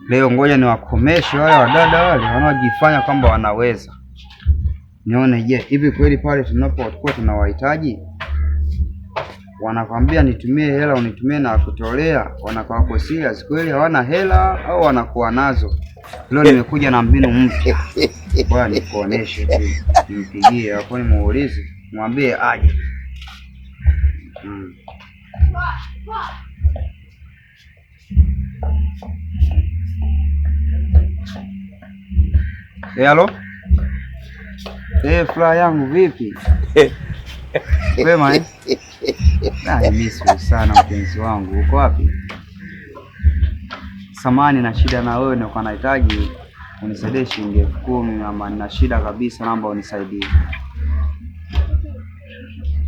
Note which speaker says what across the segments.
Speaker 1: Leo ngoja niwakomeshe wale wadada wale wanaojifanya kwamba wanaweza. Nione je, hivi kweli pale tunapokuwa tunawahitaji wanakwambia nitumie hela unitumie na kutolea, wanakuwa wako serious kweli hawana hela au wanakuwa nazo? Leo nimekuja na mbinu mpya, bwana nikuoneshe tu, nimpigie hapo nimuulize, mwambie aje. Mm. Hey, halo. Hey, furaha yangu vipi? Kwema eh? I miss you sana mpenzi wangu. Uko wapi? Samani na shida na wewe, nilikuwa nahitaji unisaidie shilingi 10,000 mama, nina shida kabisa, naomba unisaidie.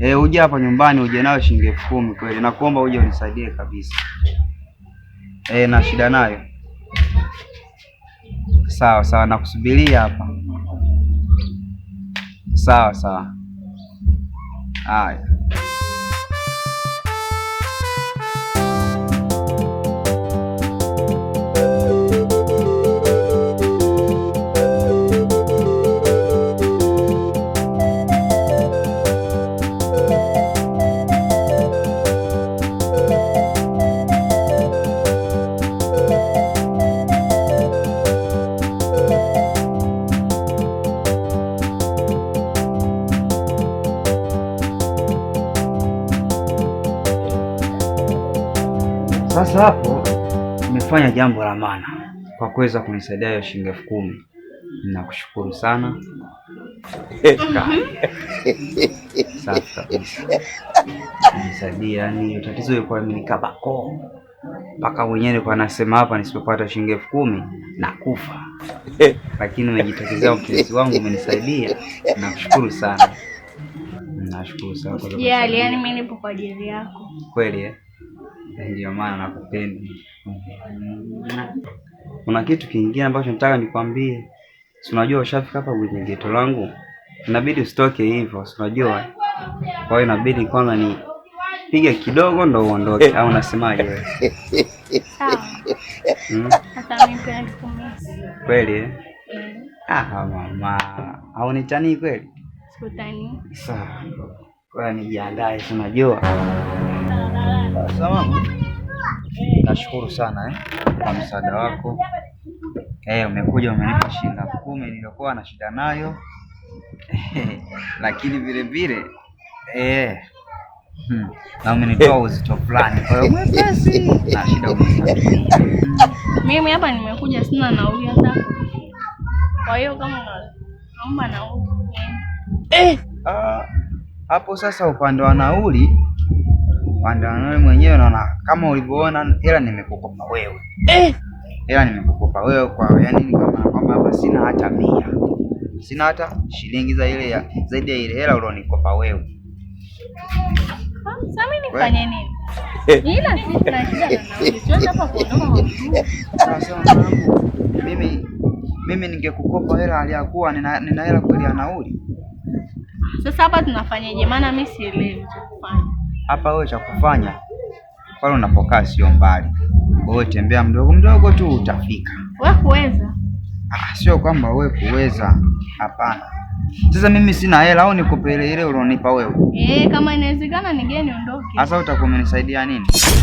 Speaker 1: Eh, uje hapa nyumbani uje nayo shilingi 10,000 kweli. Nakuomba uje unisaidie kabisa. Eh, na shida nayo. Sawa sawa, nakusubiria hapa. Sawa sawa. Haya. Sasa hapo umefanya jambo la maana kwa kuweza kunisaidia hiyo shilingi 10,000. Nakushukuru sana. Safi kabisa. Nisaidia, yani tatizo ilikuwa imenikabako mpaka mwenyewe nilikuwa nasema hapa nisipopata shilingi 10,000 nakufa, lakini umejitokezea mpenzi wangu, umenisaidia. Nakushukuru sana, nashukuru sana kwa
Speaker 2: Usijali, yani mimi nipo kwa ajili yako.
Speaker 1: Kweli eh? Ndio maana nakupenda. Kuna kitu kingine ambacho nataka nikwambie. Si unajua ushafika hapa kwenye geto langu, inabidi usitoke hivyo, si unajua. Kwa hiyo inabidi kwanza ni piga kidogo ndo uondoke, au unasemaje wewe?
Speaker 2: Sawa. Hata mimi pia nikumiss.
Speaker 1: Kweli eh? Ah, mama, haunitanii kweli?
Speaker 2: Sikutani.
Speaker 1: Sawa. Kwa hiyo nijiandae, si unajua. Sawa mama. Nashukuru sana kwa msaada wako. Umekuja umenipa shilingi 10,000 niliyokuwa na shida nayo. Lakini vile vile na umenitoa uzito fulani. Kwa hiyo mwepesi na shida umenipa.
Speaker 2: Mimi hapa nimekuja sina nauli hata. Kwa hiyo kama naomba nauli.
Speaker 1: Hapo sasa upande wa nauli, upande wa nauli mwenyewe naona kama ulivyoona hela nimekukopa wewe. Hela nimekukopa wewe kwa yani ni kama kwamba hapa sina hata 100. Sina hata shilingi za ile ya, zaidi ya ile hela ulionikopa wewe.
Speaker 2: Sasa mimi nifanye nini? Ila sisi tuna shida na nauli. Siwezi hapa kuondoka kwa mguu.
Speaker 1: Sasa mwanangu, mimi ningekukopa hela aliyakuwa nina hela kweli ya nauli.
Speaker 2: Sasa hapa tunafanyaje? Maana mimi sielewi cha kufanya.
Speaker 1: Hapa wewe cha kufanya pale unapokaa sio mbali. Wewe tembea mdogo mdogo tu utafika.
Speaker 2: Wewe kuweza?
Speaker 1: Sio kwamba wewe kuweza, hapana. Sasa mimi sina hela au nikupe ile ile ulionipa wewe?
Speaker 2: Kama inawezekana nigeni niondoke.
Speaker 1: Sasa utakuwa umenisaidia nini?